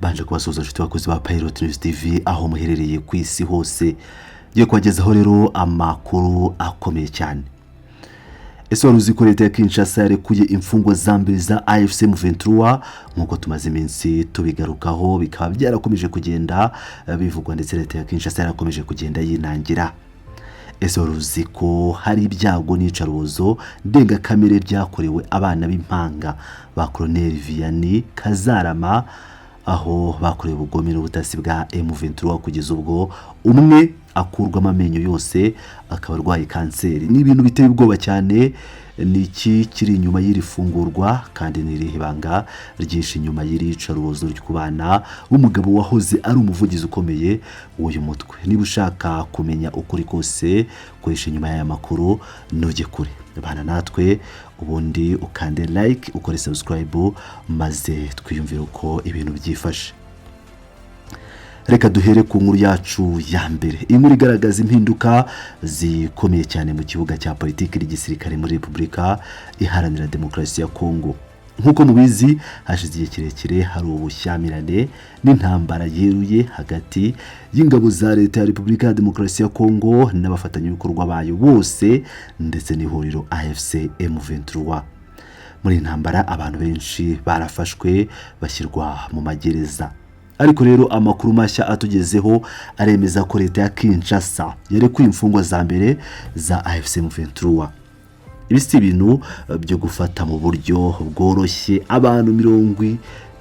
Mbanje kubasuhuza inshuti bakozi ba Pilot News TV aho muherereye ku isi hose. Ngiye kubagezaho rero amakuru akomeye cyane. Ese wari uzi ko leta ya Kinshasa yarekuye imfungwa za mbere za AFC M23? Nk'uko tumaze iminsi tubigarukaho, bikaba byarakomeje kugenda bivugwa, ndetse leta ya Kinshasa yarakomeje kugenda yinangira. Ese wari uzi ko hari ibyago n'iyicarubozo ndengakamere byakorewe abana b'impanga ba Colonel Vianney Kazarama, aho bakorewe ubugome n'ubutasi bwa M23, kugeza ubwo umwe akurwamo amenyo yose, akaba arwaye kanseri? Ni ibintu biteye ubwoba cyane. Ni iki kiri inyuma y'iri fungurwa, kandi ni irihe banga ryinshi inyuma y'iri yicarubozo ku bana b'umugabo wahoze ari umuvugizi ukomeye w'uyu mutwe? Niba ushaka kumenya ukuri kose koresha inyuma y'aya makuru, ntujye kure, bana natwe, ubundi ukande like, ukore subscribe, maze twiyumvire uko ibintu byifashe. Reka duhere ku nkuru yacu ya mbere, inkuru igaragaza impinduka zikomeye cyane mu kibuga cya politiki n'igisirikare muri Repubulika Iharanira Demokarasi ya Kongo. Nk'uko mubizi, hashize igihe kirekire hari ubushyamirane n'intambara yeruye hagati y'ingabo za leta ya Repubulika ya Demokarasi ya Kongo n'abafatanyabikorwa bayo bose, ndetse n'ihuriro AFC M23. Muri iyi ntambara abantu benshi barafashwe, bashyirwa mu magereza. Ariko rero amakuru mashya atugezeho aremeza ko leta ya Kinshasa yarekuye imfungwa za mbere za AFC M23. Ibi si ibintu byo gufata mu buryo bworoshye. Abantu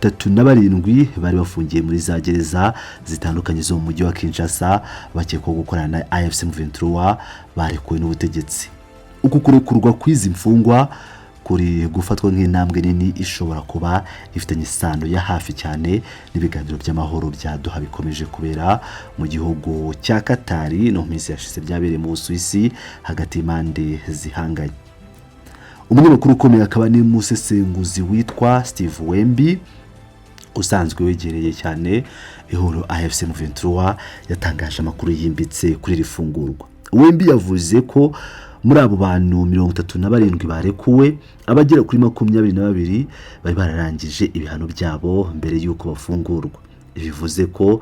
37 bari bafungiye muri za gereza zitandukanye zo mu mujyi wa Kinshasa bakekwaho gukorana na AFC M23 barekuwe n'ubutegetsi. Uku kurekurwa kw'izi mfungwa kuri gufatwa nk'intambwe nini ishobora kuba ifitanye isano ya hafi cyane n'ibiganiro by'amahoro bya Doha bikomeje kubera mu gihugu cya Katari, no mu minsi yashize byabereye mu Busuwisi, hagati y'impande zihanganye. Umunyamakuru ukomeye akaba n'umusesenguzi witwa Steve Wembi, usanzwe wegereye cyane ihuriro AFC M23, yatangaje amakuru yimbitse kuri iri fungurwa. Wembi yavuze ko muri abo bantu 37 barekuwe, abagera kuri 22 bari bararangije ibihano byabo mbere y'uko bafungurwa. Bivuze ko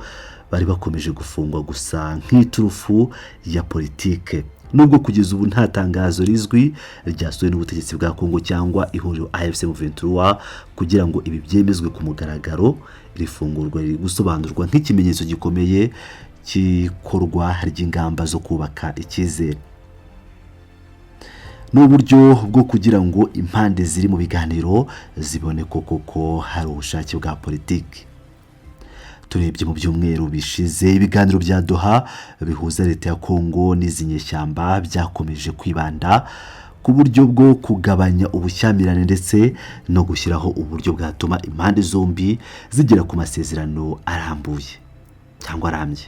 bari bakomeje gufungwa gusa nk'iturufu ya politike. Nubwo kugeza ubu nta tangazo rizwi ryasohowe n'ubutegetsi bwa Kongo cyangwa ihuriro AFC M23 kugira ngo ibi byemezwe ku mugaragaro, iri fungurwa riri gusobanurwa nk'ikimenyetso gikomeye cy'ikorwa ry'ingamba zo kubaka icyizere. Ni uburyo bwo kugira ngo impande ziri mu biganiro zibone ko koko hari ubushake bwa politiki. Turebye mu byumweru bishize, ibiganiro bya Doha bihuza leta ya Kongo n'izi nyeshyamba byakomeje kwibanda ku buryo bwo kugabanya ubushyamirane ndetse no gushyiraho uburyo bwatuma impande zombi zigera ku masezerano arambuye cyangwa arambye.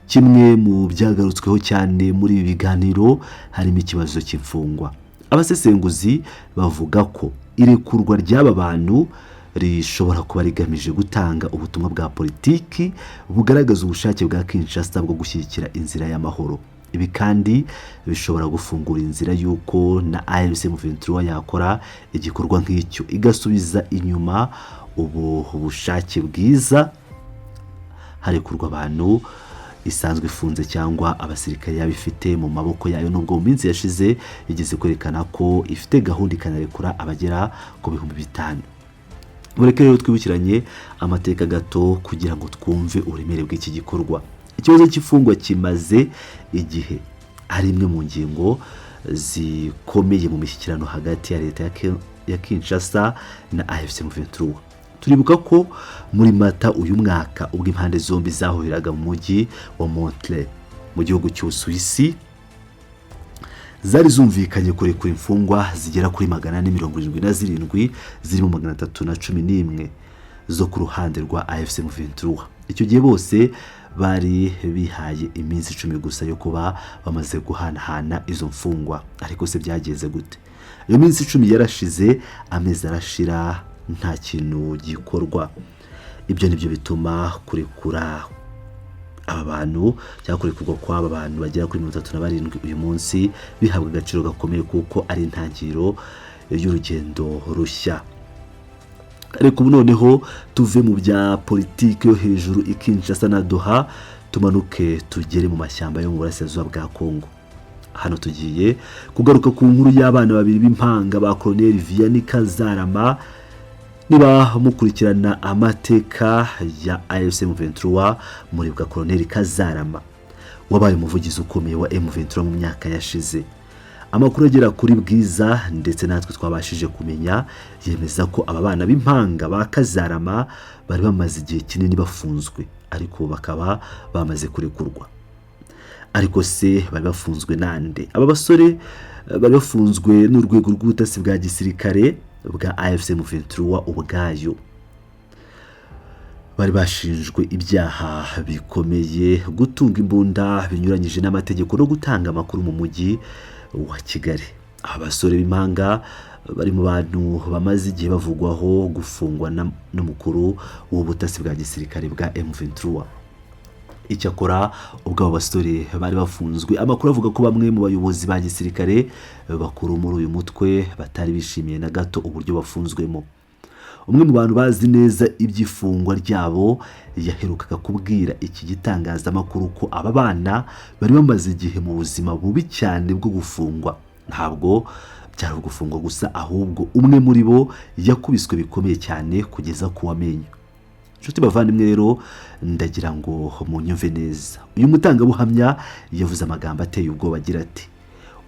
Kimwe mu byagarutsweho cyane muri ibi biganiro harimo ikibazo cy'imfungwa. Abasesenguzi bavuga ko irekurwa ry'aba bantu rishobora kuba rigamije gutanga ubutumwa bwa politiki bugaragaza ubushake bwa Kinshasa bwo gushyigikira inzira y'amahoro. Ibi kandi bishobora gufungura inzira y'uko na AFC M23 yakora igikorwa nk'icyo, igasubiza inyuma ubu bushake bwiza, harekurwa abantu isanzwe ifunze cyangwa abasirikare yaba ifite mu maboko yayo, nubwo mu minsi yashize igeze kwerekana ko ifite gahunda, ikanarekura abagera ku 5000. Mureke rero twibukiranye amateka gato kugira ngo twumve uburemere bw'iki gikorwa. Ikibazo cy'imfungwa kimaze igihe ari imwe mu ngingo zikomeye mu mishyikirano hagati ya leta ya Kinshasa na AFC M23. Turibuka ko muri Mata uyu mwaka, ubwo impande zombi zahuriraga mu mujyi wa Montreux mu gihugu cy'Ubusuwisi, zari zumvikanye kurekura imfungwa zigera kuri 477, zirimo 311 zo ku ruhande rwa AFC M23. Icyo gihe bose bari bihaye iminsi 10 gusa yo kuba bamaze guhanahana izo mfungwa. Ariko se byagenze gute? Iyo minsi 10 yarashize, amezi arashira, nta kintu gikorwa. Ibyo nibyo bituma kurekura aba bantu cyangwa kurekurwa kw'aba bantu bagera kuri 37 uyu munsi bihabwa agaciro gakomeye, kuko ari intangiriro y'urugendo rushya. Reka ubu noneho tuve mu bya politiki yo hejuru i Kinshasa na Doha, tumanuke tugere mu mashyamba yo mu burasirazuba bwa Kongo. Hano tugiye kugaruka ku nkuru y'abana babiri b'impanga ba Colonel Vianney Kazarama. Niba mukurikirana amateka ya AFC M23, muribuka Colonel Kazarama wabaye umuvugizi ukomeye wa M23 mu myaka yashize. Amakuru agera kuri Bwiza ndetse natwe twabashije kumenya yemeza ko aba bana b'impanga ba Kazarama bari bamaze igihe kinini bafunzwe, ariko bakaba bamaze kurekurwa. Ariko se bari bafunzwe nande? Aba basore bari bafunzwe n'urwego rw'ubutasi bwa gisirikare bwa AFC M23 ubwayo. Bari bashinjwe ibyaha bikomeye: gutunga imbunda binyuranyije n'amategeko no gutanga amakuru mu mujyi wa Kigali. Aba basore b'impanga bari mu bantu bamaze igihe bavugwaho gufungwa n'umukuru w'ubutasi bwa gisirikare bwa M23. Icyakora ubwo abo basore bari bafunzwe, amakuru avuga ko bamwe mu bayobozi ba gisirikare bakuru muri uyu mutwe batari bishimiye na gato uburyo bafunzwemo. Umwe mu bantu bazi neza iby'ifungwa ryabo yaherukaga kubwira iki gitangazamakuru ko aba bana bari bamaze igihe mu buzima bubi cyane bwo gufungwa. Ntabwo byari ugufungwa gusa, ahubwo umwe muri bo yakubiswe bikomeye cyane kugeza ku w'amenyo. Inshuti bavandimwe rero, ndagira ngo munyumve neza. Uyu mutangabuhamya yavuze amagambo ateye ubwoba agira ati: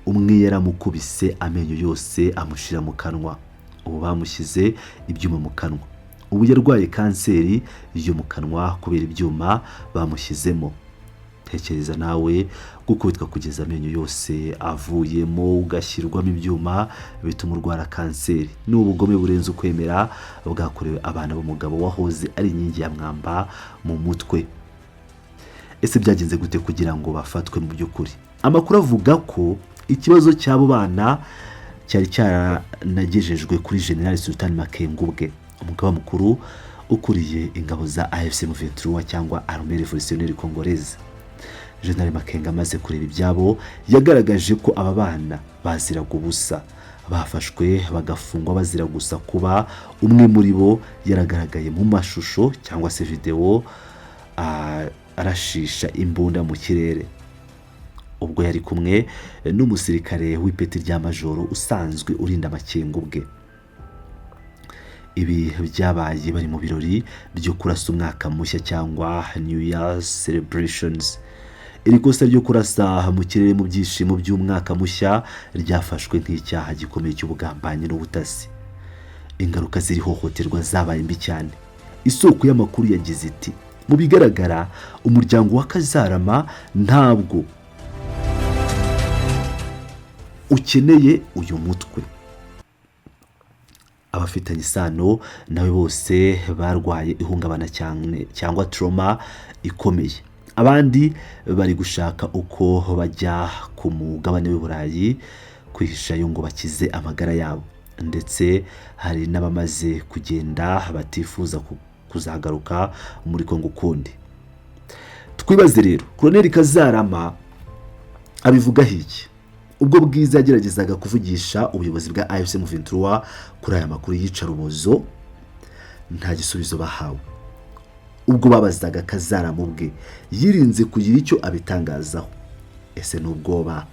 "Umwe yaramukubise amenyo yose amushyira mu kanwa. Ubu bamushyize ibyuma mu kanwa. Ubu yarwaye kanseri yo mu kanwa kubera ibyuma bamushyizemo." Tekereza nawe gukubitwa kugeza amenyo yose avuyemo, ugashyirwamo ibyuma bituma urwara kanseri. Ni ubugome burenze ukwemera bwakorewe abana b'umugabo wahoze ari inkingi ya mwamba mu mutwe. Ese byagenze gute kugira ngo bafatwe mu by'ukuri? Amakuru avuga ko ikibazo cy'abo bana cyari cyaranagejejwe kuri General Sultan Makenga ubwe, umugaba mukuru ukuriye ingabo za AFC M23 cyangwa Armée Révolutionnaire Congolaise. General Makenga amaze kureba ibyabo, yagaragaje ko aba bana baziraga ubusa, bafashwe bagafungwa bazira gusa kuba umwe muri bo yaragaragaye mu mashusho cyangwa se videwo arashisha imbunda mu kirere ubwo yari kumwe n'umusirikare w'ipeti rya majoro usanzwe urinda Makenga ubwe. Ibi byabaye bari mu birori byo kurasa umwaka mushya cyangwa New Year celebrations. Iri kosa ryo kurasa mu kirere mu byishimo by'umwaka mushya ryafashwe nk'icyaha gikomeye cy'ubugambanyi n'ubutasi. Ingaruka z'iri hohoterwa zabaye mbi cyane. Isoko y'amakuru yagize iti: "Mu bigaragara, umuryango wa Kazarama ntabwo ukeneye uyu mutwe. Abafitanye isano nawe bose barwaye ihungabana cyane cyangwa trauma ikomeye. Abandi bari gushaka uko bajya ku mugabane w'i Burayi kwihishayo ngo bakize amagara yabo, ndetse hari n'abamaze kugenda batifuza kuzagaruka muri Kongo ukundi." Twibaze rero, Colonel Kazarama abivugaho iki? Ubwo Bwiza yageragezaga kuvugisha ubuyobozi bwa AFC M23 kuri aya makuru y'iyicarubozo, nta gisubizo bahawe. Ubwo babazaga Kazarama ubwe, yirinze kugira icyo abitangazaho. Ese n'ubwoba?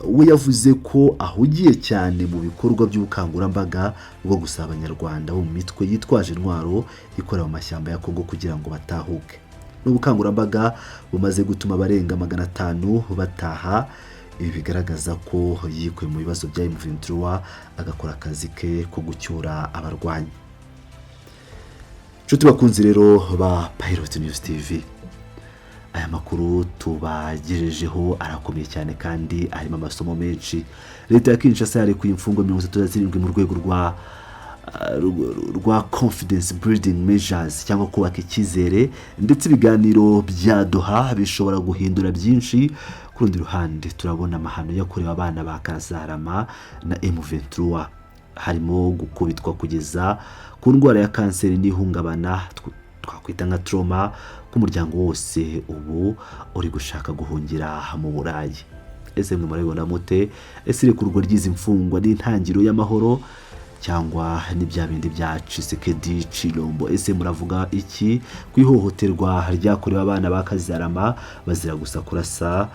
We yavuze ko ahugiye cyane mu bikorwa by'ubukangurambaga bwo gusaba Abanyarwanda bo mu mitwe yitwaje intwaro ikorera mu mashyamba ya Kongo kugira ngo batahuke. Ni ubukangurambaga bumaze gutuma abarenga 500 bataha. Ibi bigaragaza ko yikuye mu bibazo bya M23, agakora akazi ke ko gucyura abarwanyi. Inshuti bakunzi rero ba Pilot News TV, aya makuru tubagejejeho arakomeye cyane kandi arimo amasomo menshi. Leta ya Kinshasa yarekuye imfungwa 37 mu rwego rwa confidence building measures cyangwa kubaka icyizere, ndetse ibiganiro bya Doha bishobora guhindura byinshi. Ku rundi ruhande, turabona amahano yakorewe abana ba Kazarama na M23, harimo gukubitwa kugeza ku ndwara ya kanseri n'ihungabana twakwita nka trauma k'umuryango wose ubu uri gushaka guhungira mu Burayi. Ese mwe murabibona mute? Ese irekurwa ry'izi mfungwa n'intangiriro y'amahoro cyangwa Cyangwa ni bya bindi bya Tshisekedi Tshilombo? Ese muravuga iki ku ihohoterwa ryakorewe abana ba Kazarama bazira gusa kurasa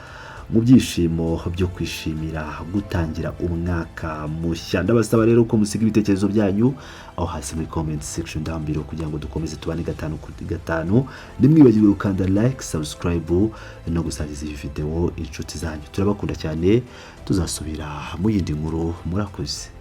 mu byishimo byo kwishimira gutangira umwaka mushya? Ndabasaba rero ko musiga ibitekerezo byanyu aho hasi muri comment section down below kugira ngo dukomeze tubane gatanu kuri gatanu. Ntimwibagirwe gukanda like, subscribe no gusangiza iyi video inshuti zanyu. Turabakunda cyane, tuzasubira mu yindi nkuru. Murakoze.